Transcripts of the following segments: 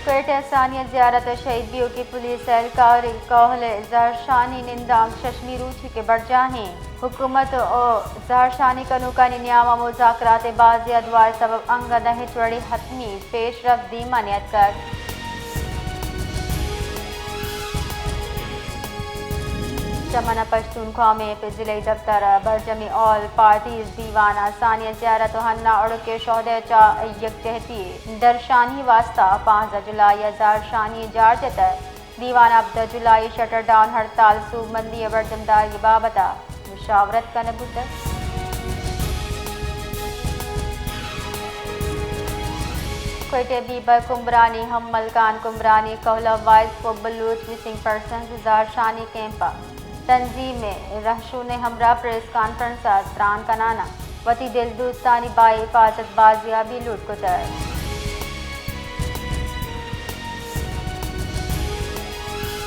کوئٹہ ءَ ثانیہ زیارت ءَ شہید بیوکیں پولیس اہلکار ءِ کوہل ءِ زہرشانی نندانک ششمی روچی کہ برجاہیں۔ حکومت ءُ زہرشانی کنوکانی نیام ءَ مذاکرات ءِ بازیں ادوار ءِ سبب انگت نہ ہچ وڑیں حتمی پیشرفت دیم ءَ نیتکگ۔ چمن ءَ پشتون قومی ایپ ءِ ضلعی دفتر ءَ برجمیں آل پارٹیز دیوان ءَ ثانیہ زیارت ءُ ہنا اڑک ءِ شہداں چہ یکجہتی ءِ درشانی ءِ واستہ پانزدہ جولائی ءَ زہرشانی جار جتگ۔ دیوان ءَ ہبدہ جولائی ءَ شٹر ڈاؤن ہڑتال ءِ سوبمندی ءِ برجمداری ءِ بابت ءَ مشاورت کنگ بوتگ۔ کوئٹہ ءِ بیبر کمبرانی ہم ملکان کمبرانی کوہل ءَ voice for Baloch missing persons زہرشانی کیمپ ءِ تنظیم ءِ رہشونیں ہمراہ پریس کانفرنس ءَ تران کنان ءَ وتی دلدوستانی باحفاظت بازیابی ءِ لوٹ کتگ۔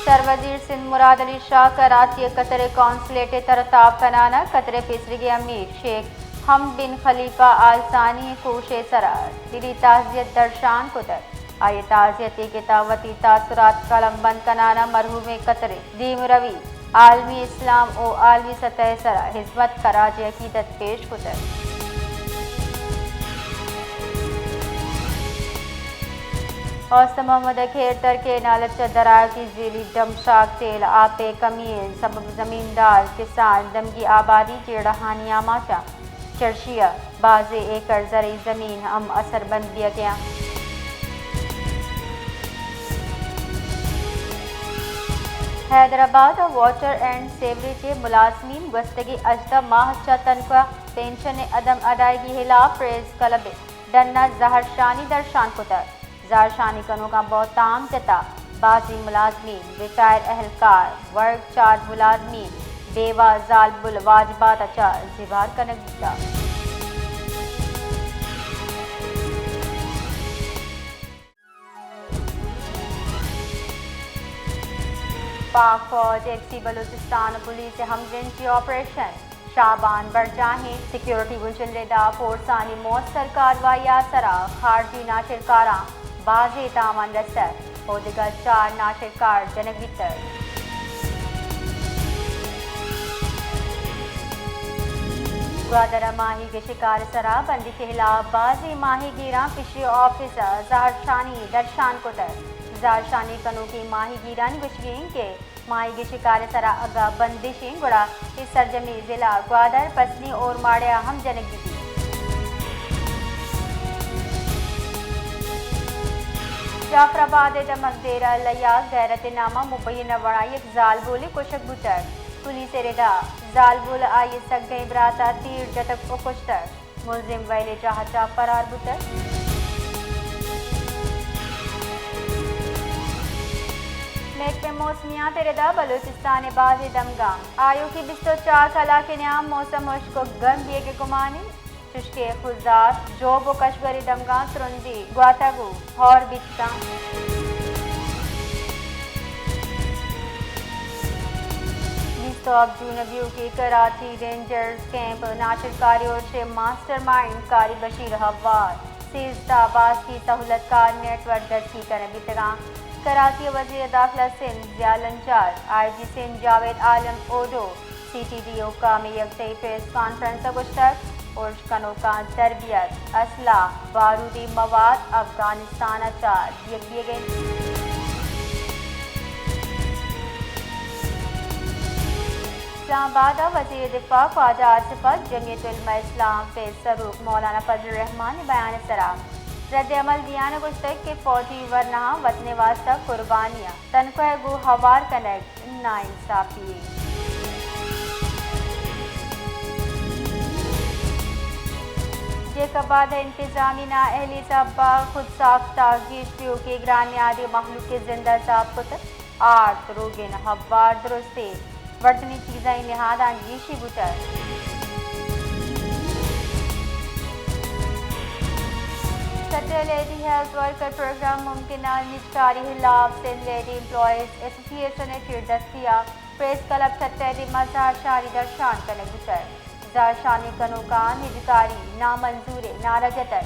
سروزیر سندھ مراد علی شاہ کراچی ءَ قطر ءِ قونصلیٹ ءِ تر ءُ تاب کنان ءَ قطر ءِ پیسریگیں امیر شیخ حمد بن خلیفہ آل ثانی ءِ کوش ءِ سرا دلی تعزیت درشان کتگ۔ آئی ءَ تعزیتی کتاب ءَ وتی تاثرات قلم بند کنان ءَ مرحوم ءِ قطر ءِ دیمروی، عالمی اسلام ءُ عالمی سطح ءِ سرا ہزمت خراج عقیدت پیش کتگ۔ اوست محمد ءَ کھیرتر کینال ءَ چہ درآیوکیں زیلی ڈمپ شاک ٹیل ءِ آپ ءِ کمی ءِ سبب زمیندار کسان دمگی آبادی جیڑہانی آماچ اَنت۔ چرشی ءَ بازیں ایکڑ زرعی زمین ہم اثر بند بیگ ءَ اَنت۔ حیدرآباد ءَ واٹر اینڈ سیوریج ءِ ملازمین گوستگیں ہژدہ ماہ ءَ چہ تنخواہ، پنشن ءِ عدم ادائیگی ءِ ہلاپ پریس کلب ءِ ڈن ءَ زہرشانی درشان کتگ۔ زہرشانی کنوکاں بہتام جتگ۔ بازیں ملازمین، ریٹائر اہلکار، ورک چارج ملازمین، بیوہ، زالبول ءِ واجبات ءَ چہ زبہر کنگ بوتگ۔ پاک فوج، ایف سی بلوچستان ءُ پولیس ءِ ہمگرنچی آپریشن۔ شعبان برجاہیں۔ سیکورٹی بنشن ءِ ردا فورسانی موثر کاروائی ءِ سرا خارجی ناشرکاراں بازیں تاوان رستگ ءُ دگہ چار ناشرکار جنگ بیتگ۔ گوادر ءَ ماہیگ ءِ شکار ءِ سرا بندش ءِ ہلاپ بازیں ماہیگیراں فشری آفس ءَ زہرشانی درشان کتگ۔ زہرشانی کنوکیں ماہیگیرانی گوشگ اِنت کہ ماہیگ ءِ شکار ءِ سرا اگاں بندش اِنت، گڑا اے سرجمیں ضلع گوادر، پسنی، اورماڑہ ءَ ہم جنگ بہ بیت۔ جعفر آباد ءِ دمگ دیر ءَ لیاک غیرت ءِ نام ءَ مبینہ وڑا یک زالبولے کشگ بوتگ۔ پولیس ءِ ردا زالبول ءَ آئی ءِ سگگئیں برات ءَ تیر جتگ ءُ کشتگ۔ ملزم ویل ءِ جاہ ءَ چہ فرار بوتگ۔ محکمہ موسمیات ءِ ردا بلوچستان ءِ بازیں دمگاں آیوکیں بیست ءُ چار کلاک ءِ نیام موسم ہشک ءُ گرم بیگ ءِ گمان اِنت، چشکہ خضدار، جوب ءُ کشور ءِ دمگاں ترندی گواتگ ءُ ہور بیت کنت۔ بیست ءُ ہپت جون ءَ بیوکیں کراچی رینجرز کیمپ ءَ ناشرکاری ارش ءِ ماسٹر مائنڈ قاری بشیر ہوار، سیزدہ باسکی سہولت کار نیٹ ورک دزکی کنگ بیتگ اَنت۔ کراچی ءَ وزیر داخلہ سندھ ضیاء لنجار، آئی جی سندھ جاوید عالم اوڈو، سی ٹی ڈی حکام ءِ یکجائی پریس کانفرنس ءَ گوشتگ، ارش کنوکاں تربیت، اسلحہ، بارودی مواد افغانستان ءَ چہ دیگ بیگ ءَ اِنت۔ اسلام آباد ءَ وزیر دفاع خواجہ آصف ءَ جمعیت علماء اسلام ءِ سروک مولانا فضل الرحمان ءِ بیان ءِ سرا رد عمل دیان ءَ گوشتگ کہ فوجی ورناہاں وطن ءِ واستہ قربانی ءَ تنخواہ ءَ گوں ہوار کنگ ناانصافی یے۔ جیکب آباد ءِ انتظامی نااہلی ءِ سبب ءَ خود ساختہ گیش بیوکیں گران نیادی مہلوک ءِ زند ءَ زاپ کتگ۔ آرت، روگن، ہوار، درستیں برجنیں چیزانی نہاداں گیشی بوتگ۔ سٹہ لیڈی ہیلتھ ورکر پروگرام ممکنہ نجکاری ءِ ہلاپ سندھ لیڈی امپلائیز ایسوسی ایشن ءِ چیردستی ءَ پریس کلب سٹہ ءِ دیما زہرشانی درشان کنگ بوتگ۔ زہرشانی کنوکاں نجکاری نامنظور ءِ نعرہ جتگ۔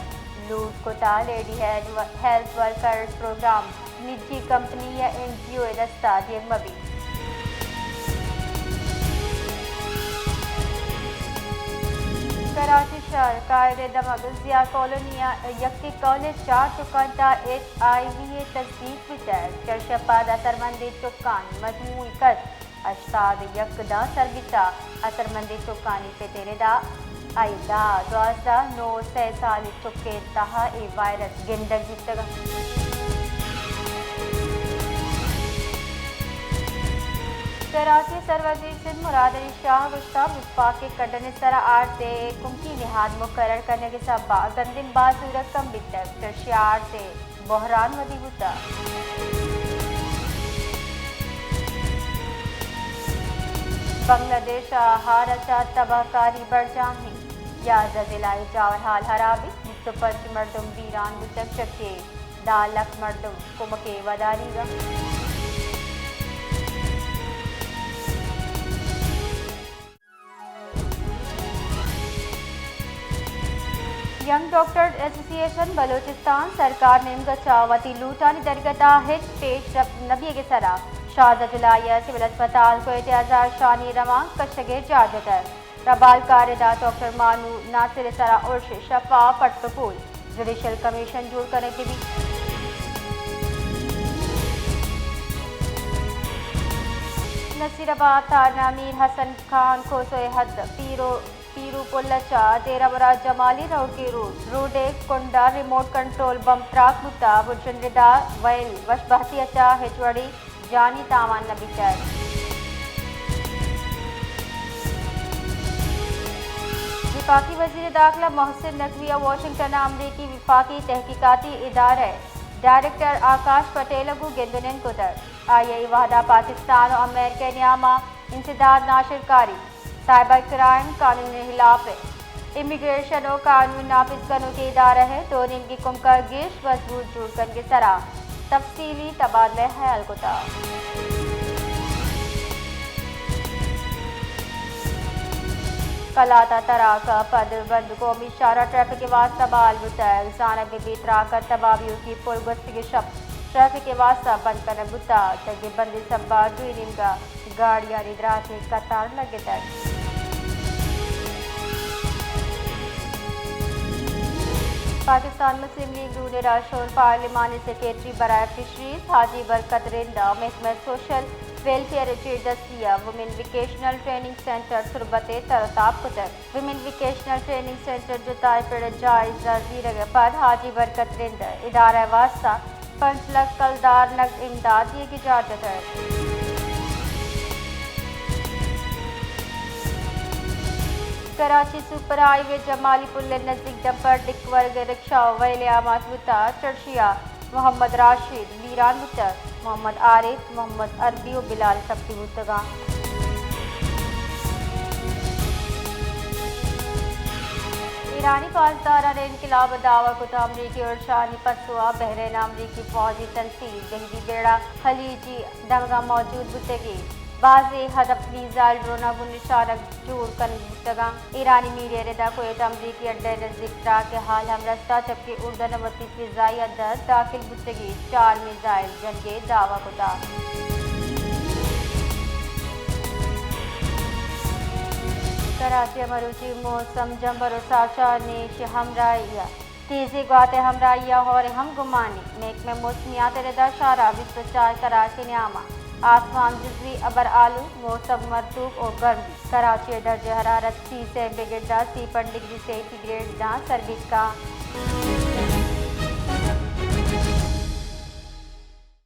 لوٹ کتا lady health, health workers programme نجی کمپنی یا این جی او ء دستا دیگ مہ بیت۔ کراچی شہر قائد دمگ ضیاء کالونی ء یکے کالج چار چکاں تھا ایچ آئی وی ء تصدیق بیتگ۔ چرشی ء پد اثرمندیں چکانی مجموعی قد ہشتاد ء یک داں سر بیتگ۔ اثرمندیں چکانی پت ء ردا آئی ء دہ، دوازدہ، نو، سئے سالی چک ء تہا اے وائرس گندگ بیتگ۔ کراچی ء سروزیر سندھ مراد علی شاہ ء گوشتگ، وفاقی کڈن ء سرا آرت ء کمکی نہاد مقرر کنگ ء سبب ء گندم باز زورگ کم بیتگ، چرشی ء آرت ء بحران ودی بوتگ۔ بنگلہ دیش ء ہار ء چہ تباہ کاری برجاہ انت، یازدہ ضلع ء جاور حال ہرابی، بیست ء پنچ مردم بیران بوتگ، چکے دہ لکھ مردم کمک ء وداریگ ء۔ ینگ ڈاکٹرز ایسوسی ایشن بلوچستان سرکار نیمگ ء چہ وتی لوٹانی درگت ء ہچ پیش رفت نہ بیگ ء سرا شازدہ جولائی ء سول ہسپتال کوئٹہ ء زہرشانی روانک کشگ ء جار جتگ۔ ربالکار ء دات ڈاکٹر مانو ناصر ء سرا ارش، شفا، پٹ ء پول۔ جوڈیشل کمیشن جوڑ کنگ بہ بیت۔ نصیر آباد تھانہ میر حسن خان کھوسو ء حد پیرو، پیرو پل ء چہ دیرہ مراد جمالی روکی روڈ، روڈ ء کنڈ ء ریموٹ کنٹرول بمب تراک بوتگ، بنشن ردا ویل وش بہتی ء چہ ہچ وڑی جانی تاوان نہ بیتگ۔ وفاقی وزیر داخلہ محسن نقوی ء واشنگٹن ء امریکی وفاقی تحقیقاتی ادارہ ء ڈائریکٹر آکاش پٹیل ء گوں گند ء نند کتگ۔ آئی ء اے وہد ء پاکستان ء امریکہ ء نیام ء انسداد ناشرکاری، سائبر کرائم، قانون ء ہلاپ ء امیگریشن ء قانون نافذ کنوکیں ادارہ ء دو نیمگی کمک ء گیش مضبوط جوڑ کنگ ء سرا تفصیلی تبادلہ ہیال کتگ۔ کلات ء تراک ء پد بند قومی شاہراہ ٹریفک ء واستہ بحال بوتگ۔ زانگ بہ بیت تراک ء تباہ بیوکی پل گوستگیں شپ ٹریفک ء واستہ بند کنگ بوتگ۔ دگہ بندے سبب ء دوئیں نیمگ ء گاڑیانی دراتیں قطار لگتگ۔ پاکستان مسلم لیگ نون ء راہشون پارلیمانی سیکرٹری برائے فشریز حاجی برکت رند ء محکمہ سوشل ویلفیئر ء چیردستی ء وومن ووکیشنل ٹریننگ سینٹر تربت ء تر ء تاب کتگ۔ ویمن ووکیشنل ٹریننگ سینٹر جتا ء پڑ ء جائزہ زیرگ ء پد حاجی برکت رند ء ادارہ ء واستہ پنچ لکھ کلدار نقد امداد دیگ ء جار جتگ۔ کراچی سپر ہائی وے جمالی پل ء نزیک ڈمپر ڈک ورگ ء رکشہ ء ویل ء آماچ بوتگ، چڑشی ء محمد راشد بیران بوتگ، محمد عارف، محمد عربی و بلال ٹپی بوتگاں۔ ایرانی پاسداران انقلاب ء دعوی کت امریکی ارشانی پسو ء بحرین ء امریکی فوجی تنصیب، جنگی بیڑا خلیجی دمگاں موجود بوتگی، بازیں ہدف میزائل ڈروناں گوں نشانگ جوڑ کنگ بوتگاں۔ ایرانی میڈیا ء ردا کویت امریکی اڈہ ء نزیک تراک ء حال ہم رستہ، جبکہ اردن ء وتی فضائی حد ء داخل بوتگیں چار میزائل جنگ ء دعوی کتگ۔ کراچی ء مروچی موسم جمبر و ساچانی شہ ہمراہی ء تیزیں گوات ء ہمراہی ء ہور ء ہم گمانی۔ محکمہ موسمیات ء ردا شارع بیست و چار کراچی نیام ء آسمان جزوی ابر آلود، موسم مرطوب و گرم بیت۔ کراچی ء درجہ حرارت سی سئے بگر داں سی پنچ ڈگری سینٹی گریڈ داں سر بیت کنت۔